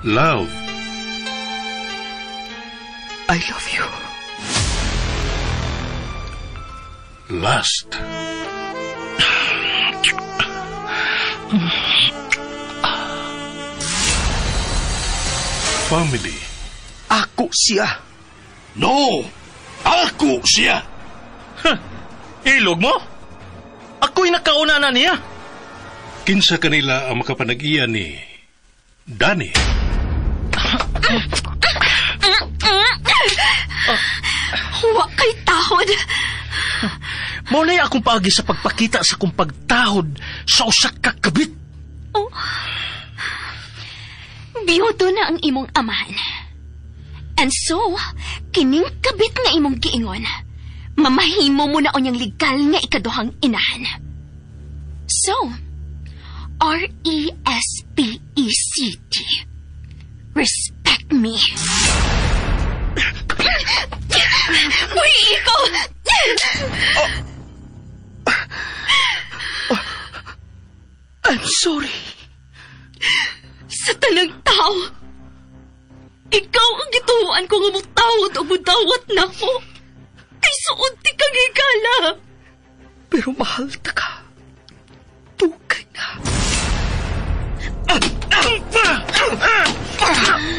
Love. I love you. Lust. Family. Ako siya. No! Ako siya! Huh. Ilog mo? Ako'y nakauna na niya. Kinsa kanila ang makapanag-iya ni Danny? Wa kay tahod. Mao na akong paagi sa pagpakita sa akong pagtahod sa usa ka kabit. Oh. Biyudo na ang imong amahan. And so, kining kabit nga imong giingon, mamahimo mo na unyang legal nga ikaduhang inahan. So, R-E-S-P-E-C-T. Respect me. Uy, ikaw! Oh. Oh. I'm sorry. Sa tanang tao, ikaw ang gituan ko nga mutawat o mudawat na ko. Kay suod ti kang higala. Pero mahal ta ka. Tukay na.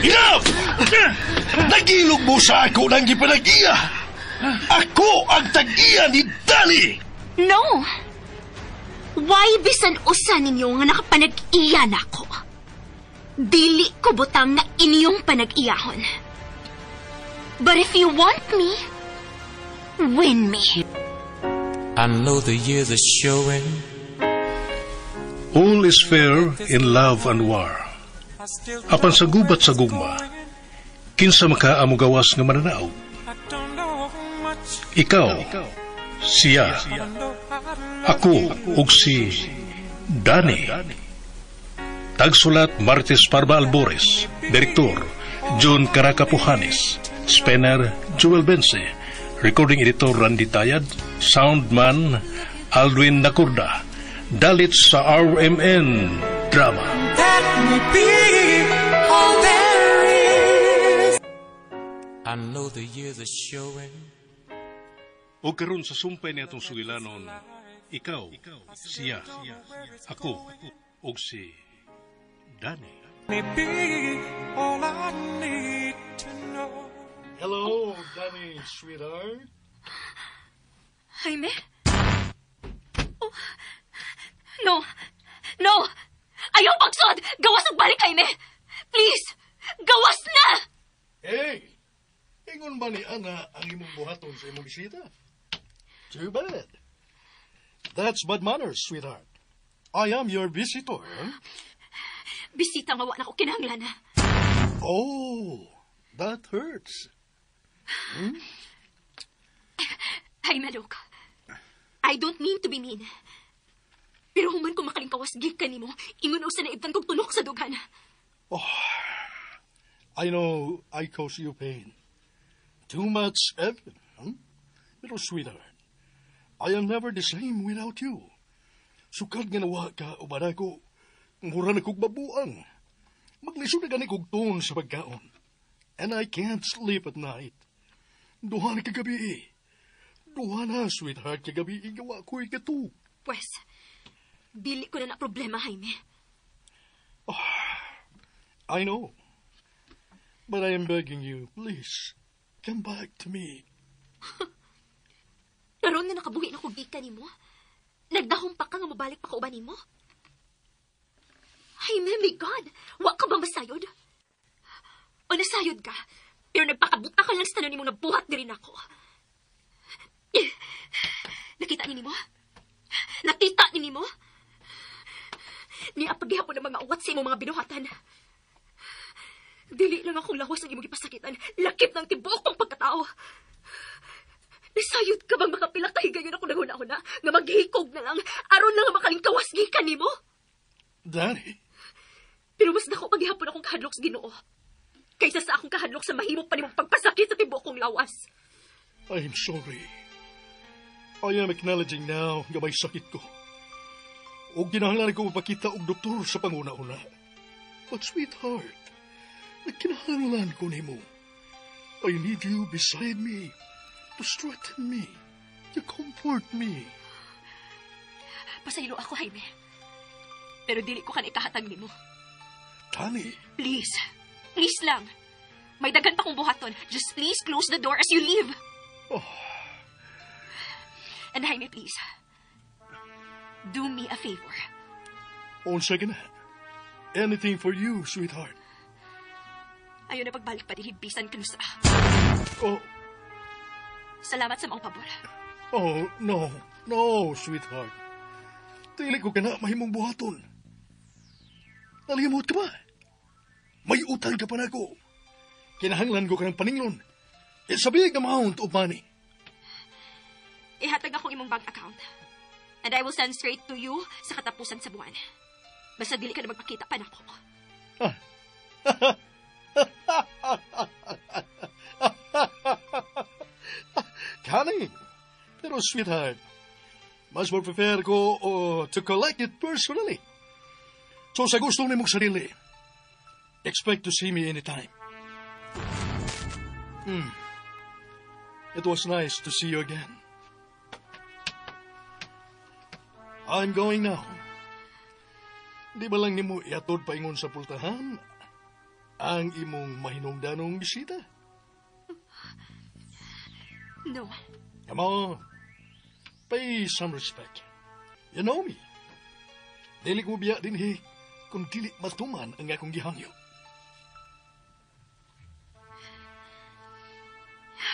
Enough! Nagilog mo sa ako ng gipanagiya. Ako ang tag-iya ni Danny! No! Why bisan usa ninyo nga nakapanag-iya na ako? Dili ko butang nga inyong panag-iyahon. But if you want me, win me. I know the years are showing. All is fair in love and war. Apan sa gubat sa gugma, kinsa makaamugawas nga mananaog? Ikaw, siya, ako, ug si Danny. Tagsulat Martes Parba Albores, Direktor John Caracapujanes, Spanner Joel Bense, Recording Editor Randy Tayad, Soundman Aldwin Nakurda. Dalit sa RMN Drama. Let me be all there is. I know the years are showing. O karon sa sumpay ni atong sugilanon, ikaw, siya, ako, ug si Danny. Let me be all I need to know. Hello, Danny, sweetheart. Jaime? Oh. No! No! Ayaw pagsod! Gawas og balik, Jaime! Please! Gawas na! Hey! Ingon ba ni Ana ang imong buhaton sa imong bisita? Too bad. That's bad manners, sweetheart. I am your visitor. Huh? Bisita nga wa na ko kinahanglan. Oh, that hurts. Hmm? Jaime, look. I don't mean to be mean. Pero human ko makalingkawas gikan nimo, ingon og sa naibtan kog tunok sa dughan. Oh, I know I cause you pain. Too much effort, huh? Pero sweetheart, I am never the same without you. Sukad nga nawa ka, uban ako, mura na kog babuang. Maglisod na gani kog tuon sa pagkaon. And I can't sleep at night. Duha na kagabi. Duha na, sweetheart, kagabi, igawa ko'y katug. Pwes, dili ko na na problema, Jaime. Oh, I know. But I am begging you, please, come back to me. Karon nga nakabuhi na kog gikan nimo, nagdahom pa ka nga mobalik pa kauban nimo? Jaime, my God, wa ka ba masayod? O nasayod ka, pero nagpakabuta ka lang sa tanan nimong nabuhat diri nako. Nakita ni nimo? Nakita ni nimo? Niya paghihapon ang mga uwat sa imong mga binuhatan. Dili lang akong lawas ang imong gipasakitan, lakip ng tibuok kong pagkatao. Nasayod ka bang makapila kahigayon ako naghuna-huna nga maghikog na lang aron lang nga makalingkawas gikan nimo? Danny. Pero mas dako paghihapon akong kahadlok sa Ginoo kaysa sa akong kahadlok sa mahimo pa nimong pagpasakit sa tibuok kong lawas. I am sorry. I am acknowledging now nga may sakit ko. Og kinahanglan ko mapakita og doktor sa panguna-una. But sweetheart, Nagkinahanglan ko nimo. I need you beside me, to strengthen me, to comfort me. Pasaylo ako, Jaime. Pero dili ko kan ikahatag nimo. Tani. Please. Please lang. May daghan pa kong buhaton. Just please close the door as you leave. Oh. And Jaime, please. Do me a favor. Unsa ka na? Anything for you, sweetheart. Ayaw na pagbalik pa din, bisan kanusa. Oh. Salamat sa maong pabor. Oh, no. No, sweetheart. Dili ko ka na mahimong buhaton. Nalimot ka ba? May utang ka pa na ako. Kinahanglan ko ka ng paninglon. It's a big amount of money. Ihatag akong imong bank account. And I will send straight to you sa katapusan sa buwan. Basta dili ka na magpakita pa nako. Kani, pero sweetheart, mas more prefer ko to collect it personally. So sa gusto ni mong sarili, expect to see me anytime. It was nice to see you again. I'm going now. Di ba lang nimo iatod paingon sa pultahan ang imong mahinungdanong bisita? No. Come on. Pay some respect. You know me. Dili ko biya dinhi kung dili matuman ang akong gihangyo.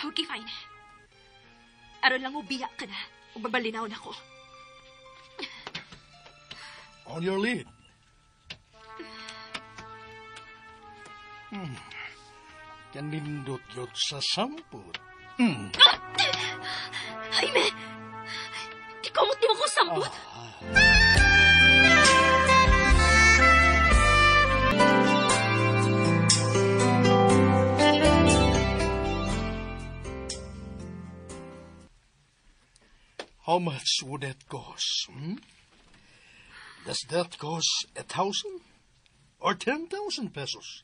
Okay, fine. Aron lang ubiya ka na ug mabalinaw na ko. On your lead. Kanindot yot sa sampot. Jaime! Di kumot di mo ko sampot! How much would that cost? Does that cost 1,000 or 10,000 pesos?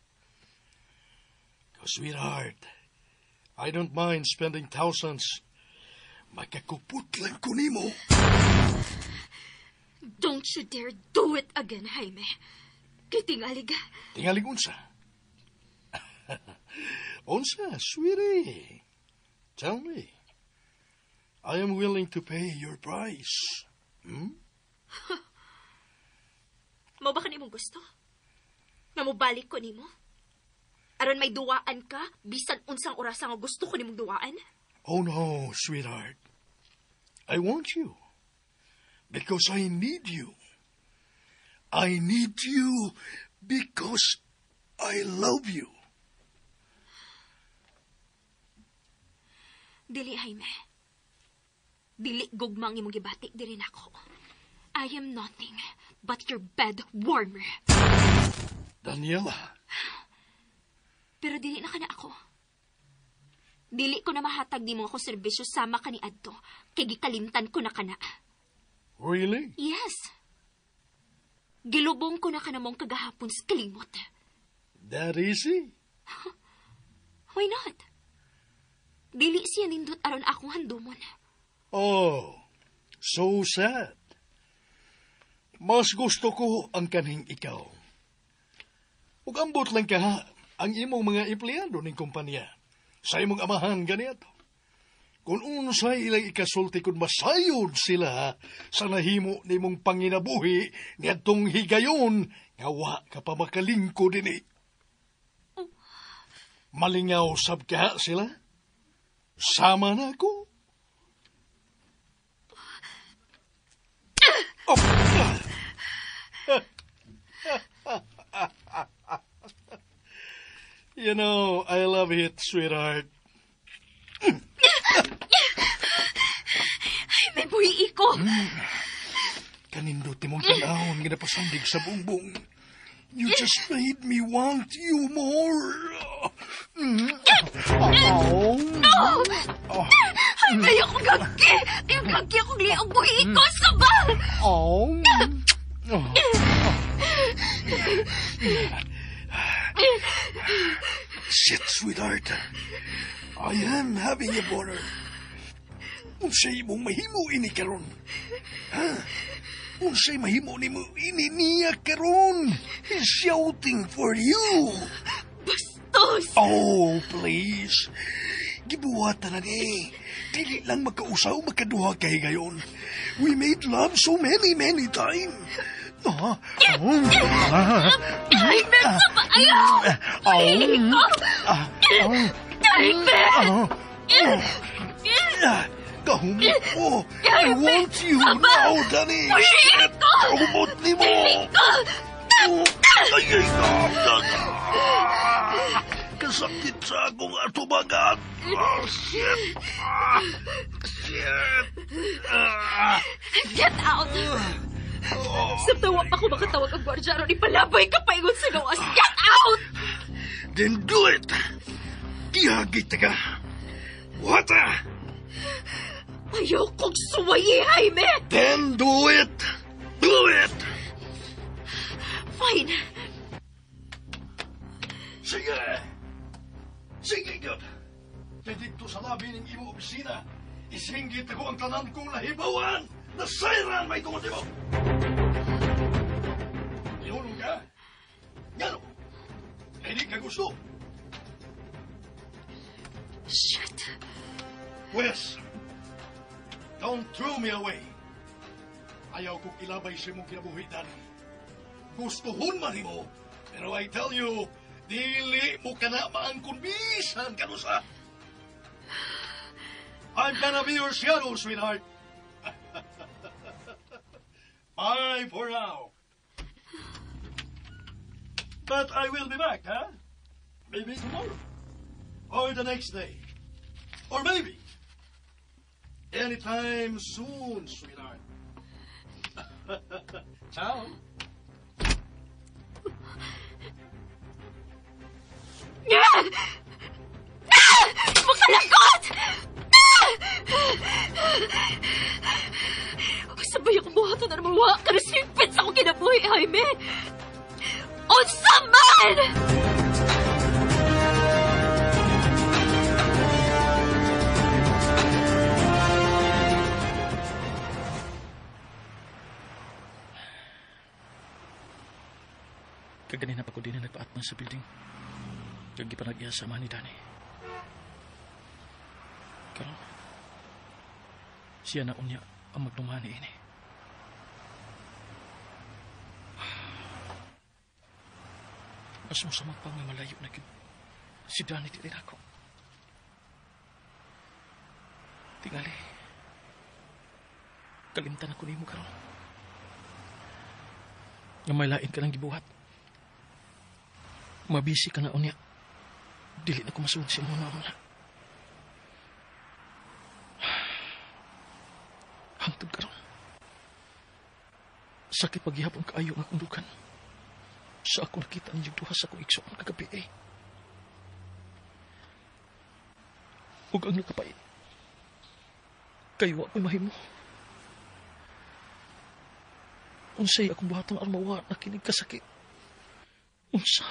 'Cause, sweetheart, I don't mind spending thousands. Makakuput lang ko nimo. Don't you dare do it again, Jaime. Kay tingalig. Tingalig unsa? Unsa, sweetie? Tell me. I am willing to pay your price. Mao ba ka nimong gusto? Nga mobalik ko nimo? Aron may duwaan ka, bisan unsang oras nga gusto ko nimong duwaan? Oh no, sweetheart. I want you. Because I need you. I need you because I love you. Dili, Jaime. Dili gugmang imong gibati diri nako. I am nothing but your bed warmer. Daniela. Pero dili na ka na ako. Dili ko na mahatag nimo ako serbisyo sama ka ni adto. Kay gikalimtan ko na kana. Really? Yes. Gilubong ko na ka namong kagahapon sa kalimot. That easy? Why not? Dili siya nindot aron akong handumon. Oh, so sad. Mas gusto ko ang kaning ikaw. Ug ambot lang ka ha, ang imong mga empleyado ning kumpanya. Sa imong amahan ganito. Kung unsay ilang ikasulti kung masayod sila sa nahimo nimong panginabuhi niadtong higayon nga wa ka pa makalingko dinhi. Malingaw sab ka sila? Sama na ako. Oh. You know, I love it, sweetheart. Ay, may buhi ko. Kanindot mong tanahon nga napasandig sa bumbong. You just made me want you more. Oh. No! Ay, may akong gagi! Yung gagi akong liang buhi ko sa bal! Oh. Oh. Shit, sweetheart. I am having a boner. Unsay imong mahimo ini karon? Ha? Unsay mahimo nimo ini niya karon? He's shouting for you. Bastos! Oh, please. Gibuhatan na ni. Dili lang magkausaw, magkaduha kay gayon. We made love so many, many times. Jaime, ayaw! Jaime! Kahumot mo! I want you now, Danny! Shit! Kahumot ni mo! Ay, ay, kasakit sa akong atubagan! Oh, shit! Shit! Get out! Samtang wa pa ko makatawag ang gwardiya ron, ipalaboy ka paingon sa gawas! Get out! Then do it! Gihagit ka! What? Ayaw kong suwayi, Jaime! Then do it! Do it! Fine! Sige! Sige, God! Kaya dito sa labi ng imong opisina, isinggit ako ang tanan kong nahibawan na sayran may tungod mo! Ihulong ka? Ngano? Hindi ka gusto? Shit! Wes, don't throw me away. Ayaw kong ilabay sa imong kinabuhi, Danny. Gustuhon man mo, pero I tell you, dili mo ka na maangkon bisan kanusa. I'm gonna be your shadow, sweetheart. Bye for now. But I will be back, huh? Maybe tomorrow. Or the next day. Or maybe anytime soon, sweetheart. Ciao. Makalagot! Sabay akong buhaton na mawa ka na sipit sa akong kinabuhi, Jaime! Unsa man! Kaganina pa ko din na nagpaatman sa building. Kag ipanag-iya sa ni Danny. Karon, siya na unya ang magdumani ini. Mas masama pa nga malayo na gyud si Danny dili nako. Tingali, kalimtan ako nimo karon. Nga may lain ka nang gibuhat. Mabisi ka na unya. Dili na ko masuod sa imong una. Hangtod karon. Sakit paghihapon kaayo ang akong dukan. Sa ako nakita ninyong duha sa akong igsoon kagabi eh. Ug ang nakapait. Kayo ako'y mahimo. Unsay akong buhaton aron mawa na kinig kasakit. Unsa?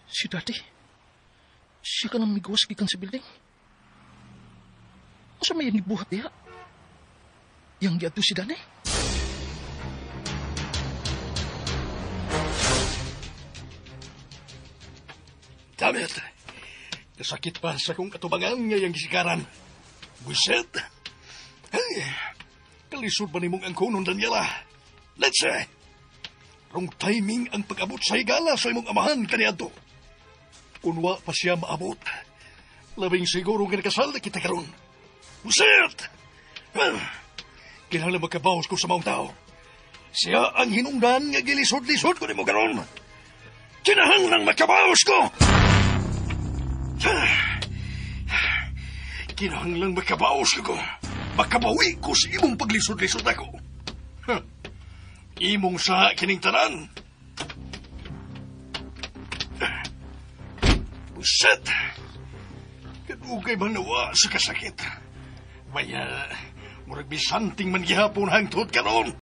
Si Daddy? Siya ka nang migawas gikan sa building? Unsa may gibuhat diha? Yang giadto si Danny? Damn it! Kasakit pa sa kong katubangan ngayang gisikaran. Buset! Hey, kalisod ba nimong ang kunon, Daniela? Let's say, wrong timing ang pag-abot sa higala sa imong amahan kaniadto. Kunwa pa siya maabot. Labing siguro nga nakasal na kita karon. Buset! Kinahanglan magkabawas ko sa maong tao. Siya ang hinungdan nga gilisod-lisod ko nimo karon. Kinahanglan makabawas ko! Kinahanglan makabawas ko. Makabawi ko sa imong paglisod-lisod ako. Huh. Imong sa kining tanan. Buset! Kadugay man nawa sa kasakit. Maya, murag bisanting man gihapon hangtod karon.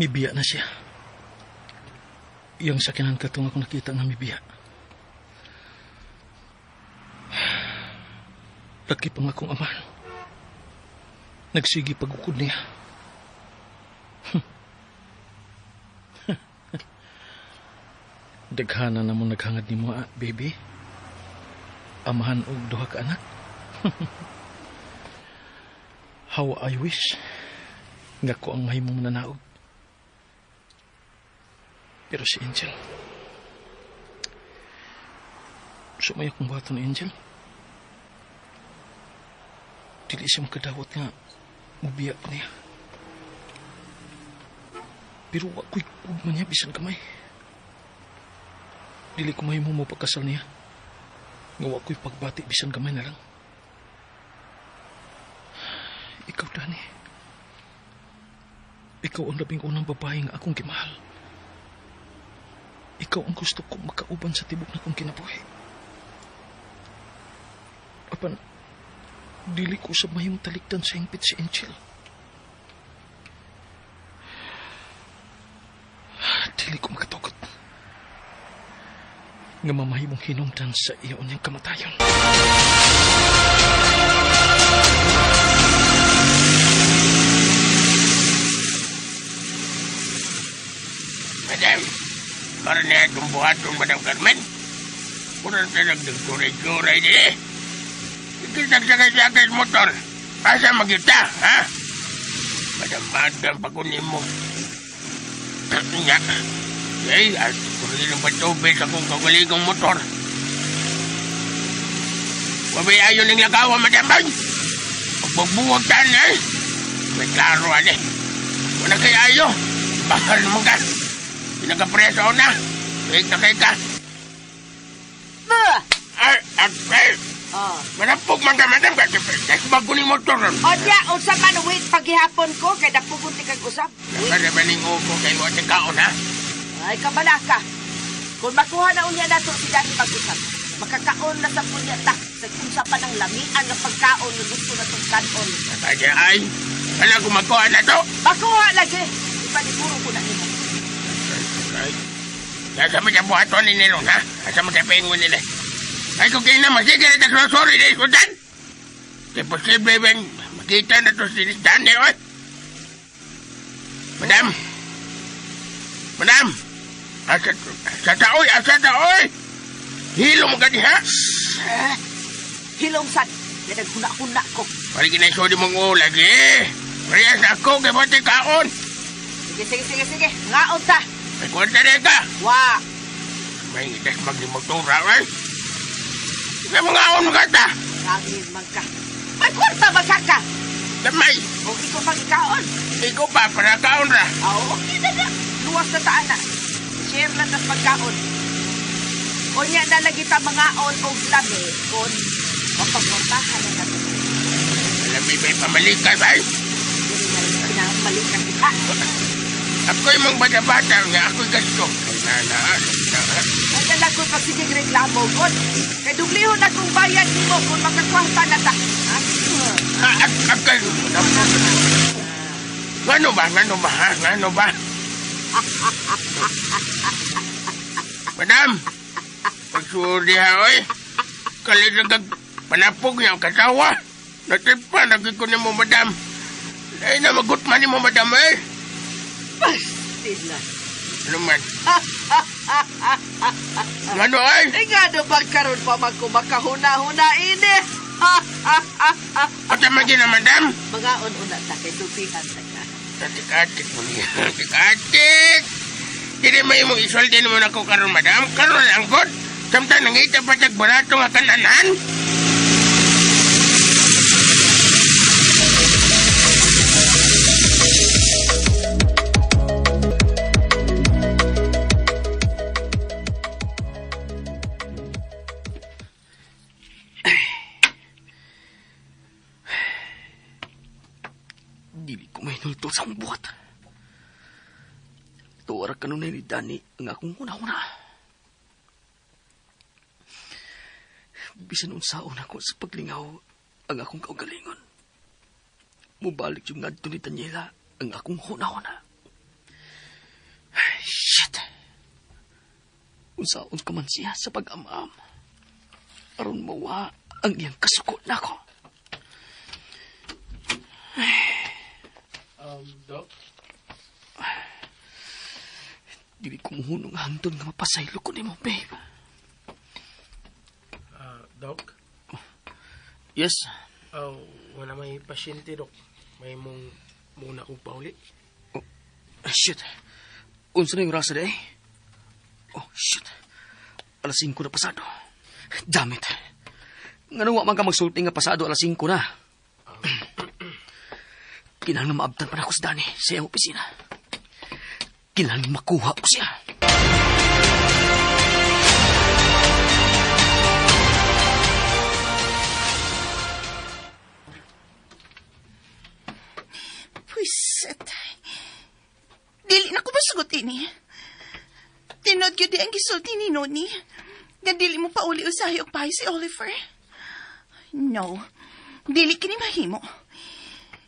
Mibiya na siya. Iyang sakinan katong ako nakita nga mibiya. Laki pa nga akong amahan. Nagsigi pagukod niya. Daghana na mo naghangad ni mo, baby. Amahan og duha ka anak. How I wish nga ko ang mahimong nanaog. Pero si Angel, sumay akong buhaton ni Angel. Dili siya makadawat nga mubiya ko niya. Pero ako'y ugma niya bisan kamay. Dili ko mahimo mo pagkasal niya. Nga wa ko'y pagbati bisan gamay na lang. Ikaw, Danny. Ikaw ang labing unang babae nga akong gimahal. Ikaw ang gusto kong makauban sa tibok na kong kinabuhi. Apan, dili ko sa mahimong talikdan sa hingpit si Angel. Dili ko makatugot nga mamahimong hinungdan sa iyo niyang kamatayon. Madam, para niya itong buhaton, Madam Carmen. Kurang sa nagdagturay-turay din eh. Ikisagsagay-sagay motor. Asa magita, ha? Madam, madam, pakunin mo. Nga. Ay, at kurin pa tubig sa akong kagaligong motor. Wabay ayon ng lagawa, madam. Pagbubuwag tan, eh. May klaro, ane. Wala kay ayo. Bahal naman ka. Pinagapreso na. Wait na kay ka. Ay, ay, Manapog man ka, madam. Kasi bago ni motor. O diya, unsa man, wait, paghihapon ko, kay dapugon ti kag usap. Napalabaning uko kay mo at kaon, ha? Ay, kabala ka. Kung makuha na unya nato si Danny mag-usap, makakaon na sa punya ta sa unsa pa ng lamian nga pagkaon nga gusto na itong kanon. Kaya ay, wala kung makuha na to. Makuha lagi. Ipaniguro ko na nimo. Ay, nasa mo siya buhaton ni Nilong, ha? Asa mo siya paingon nila. Ay, kung kayo na, masige na sorry na isudan. Kaya posible bang makita na to si Danny, oy. Madam! Madam! Asa ta, oy! Asa ta, oy! Hilom ka diha! Hilom sad. Kaya naghuna-huna ko. Paligin na isodi mong ulag, eh. Parehas na ako, kaya pati kaon. Sige. Ngaon ta. May kwenta na ka. Wa. May itas maglimogtura, oy. Sige mga aon ka ta. Kangin man ka. May kwarta man ka ka. Damay. O ikaw pang ikaon. Ikaw pa, para kaon ra. Oo, okay na na. Luwas na taan na. Share lang tas pagkaon. O niya nalagi ta mga on og lami kung mapagkwartahan na natin. Lami ba'y pamalikas ay? Hindi na rin pinamalikas kita. Ako'y mong bata-bata nga ako'y gasto. Na. Ay nalagot pagsigig reklamo, God. Kay dublihon na kong bayad nimo kung makakwarta na ta. Ha? Akay. Ngano ba? Ha? Ngano ba? Madam, pagsuri ha, oy. Kalit panapog niya ang kasawa. Natipa, naging ko ni mo, madam. Ay na, magutman ni mo, madam, eh. Bastila. Ano man? Ngano, ay? Ay, ngano ba karon pa man ko makahuna-huna, ini? At naman din na, madam. Mga on-una ta, kay sultihan ta ka. Atik-atik mo niya. Atik-atik. Hindi may mong isulti mo na ko karon, madam. Karon ang god. Samtang nangita pa tag barato nga kananan. Dili ko may nultol sa akong buhat. Tuwara kanunay ni Danny ang akong una-una. Bisan unsaon ako sa paglingaw ang akong kaugalingon. Mubalik yung ngadto ni Daniela ang akong huna-huna. Shit! Unsaon ka man siya sa pag-amam. Aron mawa ang iyang kasuko nako. Doc? Dili ko muhunong hangtod nga mapasaylo ko nimo, babe. Doc? Yes? Oh, wala may pasyente, Doc. May mong muna kong pauli. Oh, shit. Unsa na yung rasa day? Oh, shit. 5:00 na pasado. Damn it. Ngano wa man ka magsulti nga pasado 5:00 na. Kinahanglan maabtan pa na ako sa Danny sa iyang opisina. Kinahanglan makuha ko siya. Pwiset. Dili na ko masugot ini. Tinod yun di ang gisulti ni Noni. Nga dili mo pa uli usahay og pahay si Oliver. No. Dili kini mahimo.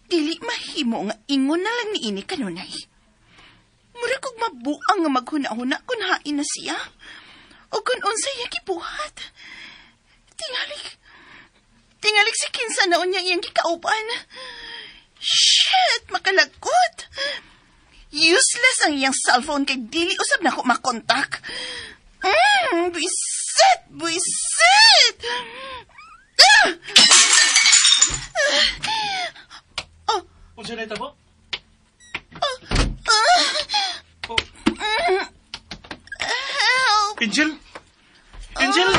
Dili mahimo nga ingon na lang ni ini kanunay. Mura kog mabuang nga maghuna-huna kung hain na siya. O kung unsa iya gibuhat. Tingalik. Tingalik si kinsa na unya iyang gikauban. Shit! Makalagkot! Useless ang iyang cellphone kay dili usab na ko makontak. Buisit! Buisit! Ah! Oh. Unsa na ito po? Oh. Help! Angel? Angel?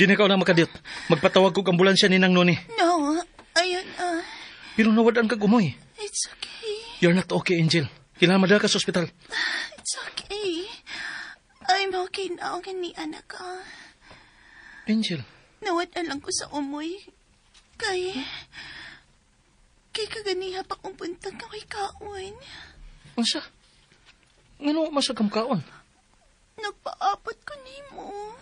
Di na ka na makadiyot. Magpatawag kog ambulansya ni Nang Noni. No, ayun. Pero nawadaan kag umoy. It's okay. You're not okay, Angel. Kailangan madala ka sa ospital. It's okay. I'm okay now. Gani, anak ka. Angel. Nawadaan lang ko sa umoy. Kay kaganiha pa kong puntang kay kaon. Unsa? Ngano masagam kaon? Nagpaapot ko nimo.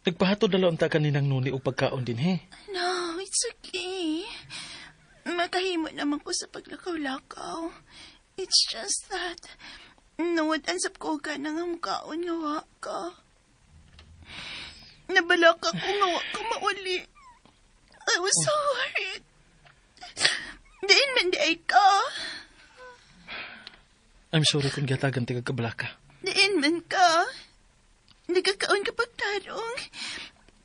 Nagpahatod na lang ta kaninang Noni og pagkaon din, he? No, it's okay. Makahimo naman ko sa paglakaw-lakaw. It's just that, nawad-an sab ko ka na nga mukaon nga wa ka. Nabalaka ko nga wa ka mauli. I was so worried. Diin man di ay ka. I'm sorry kung gihatagan ti kag kabalaka. Diin man ka. Nagkakaon ka pagtarong.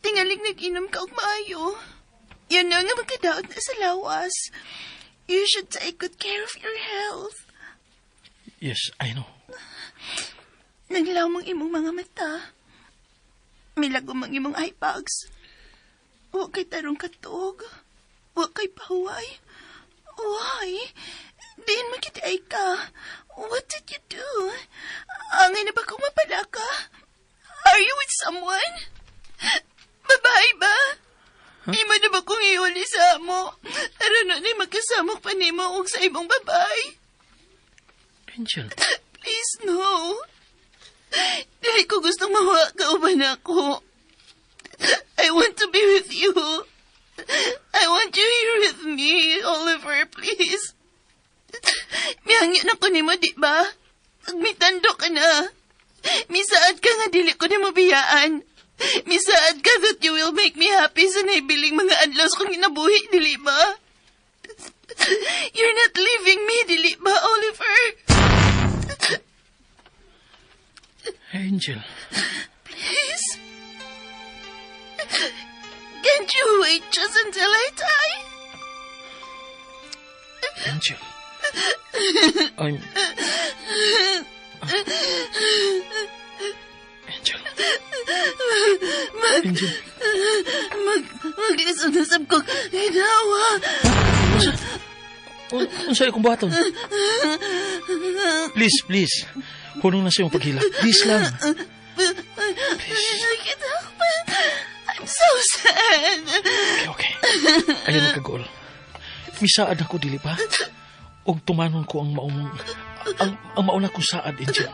Tingalig nag-inom ka og maayo. Yun na nga magkadaot na sa lawas. You should take good care of your health. Yes, I know. Naglamang imong mga mata. Milagom ang imong eye bags. Wa kay tarong katog. Wa kay pahuway. Why? Diin makitiay ka. What did you do? Angay na ba kung mapala ka? Are you with someone? Babae ba? Huh? Imo na ba kung iuli sa amo? Aron na ni magkasamok pa nimo og sa imong babae? Angel. Please, no. Dili ko gustong mahuwa ka uban ako. I want to be with you. I want you here with me, Oliver, please. Mihangyo na ko nimo, di ba? Mitando ka na. Misaad ka nga dili ko nimo biyaan. Misaad ka that you will make me happy sa naibiling mga adlaw kong ginabuhi, dili ba? You're not leaving me, dili ba, Oliver? Angel. Please. Can't you wait just until I die? Angel. I'm... Angel. Angel. Mag-isod na sab ko. Ginawa. Unsa akong buhaton? Please, please. Hunong na sa iyong paghilak. Please lang. Please. I'm so sad. Okay, okay. Ayaw na kagol. Misaad ako, dili ba? Og tumanon ko ang maumong... Ang mauna kong saad, Angel.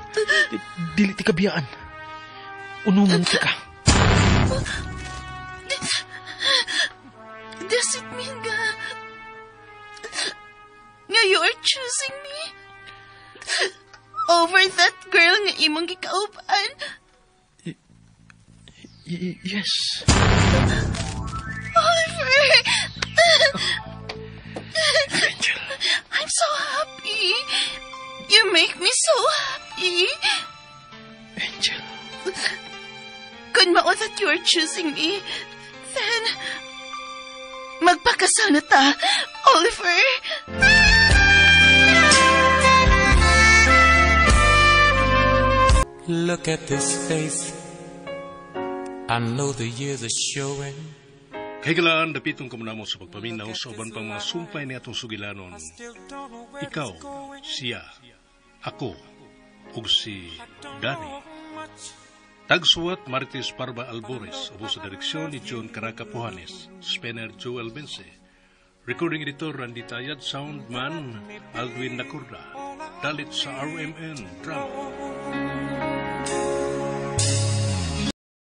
Dili ti kabiyaan. Unumong ka. Does it mean nga you are choosing me over that girl nga imong gikauban? Yes. Oliver! Angel. I'm so happy. You make me so happy. Angel. Kung mao that you are choosing me, then magpakasal na ta, Oliver. Look at this face. I know the years are showing. Kahigalaan, dapiton ka mo sa pagpaminaw sa uban pang mga sumpay ni atong sugilanon. Ikaw, siya, ako, ug si Danny. Tagsuwat Marites Parba Albores, ubos sa direksyon ni John Caraca Puhanes, Spencer Joel Bense, Recording editor Randy Tayad, Soundman Aldwin Nakurda, Dalit sa RMN Drama.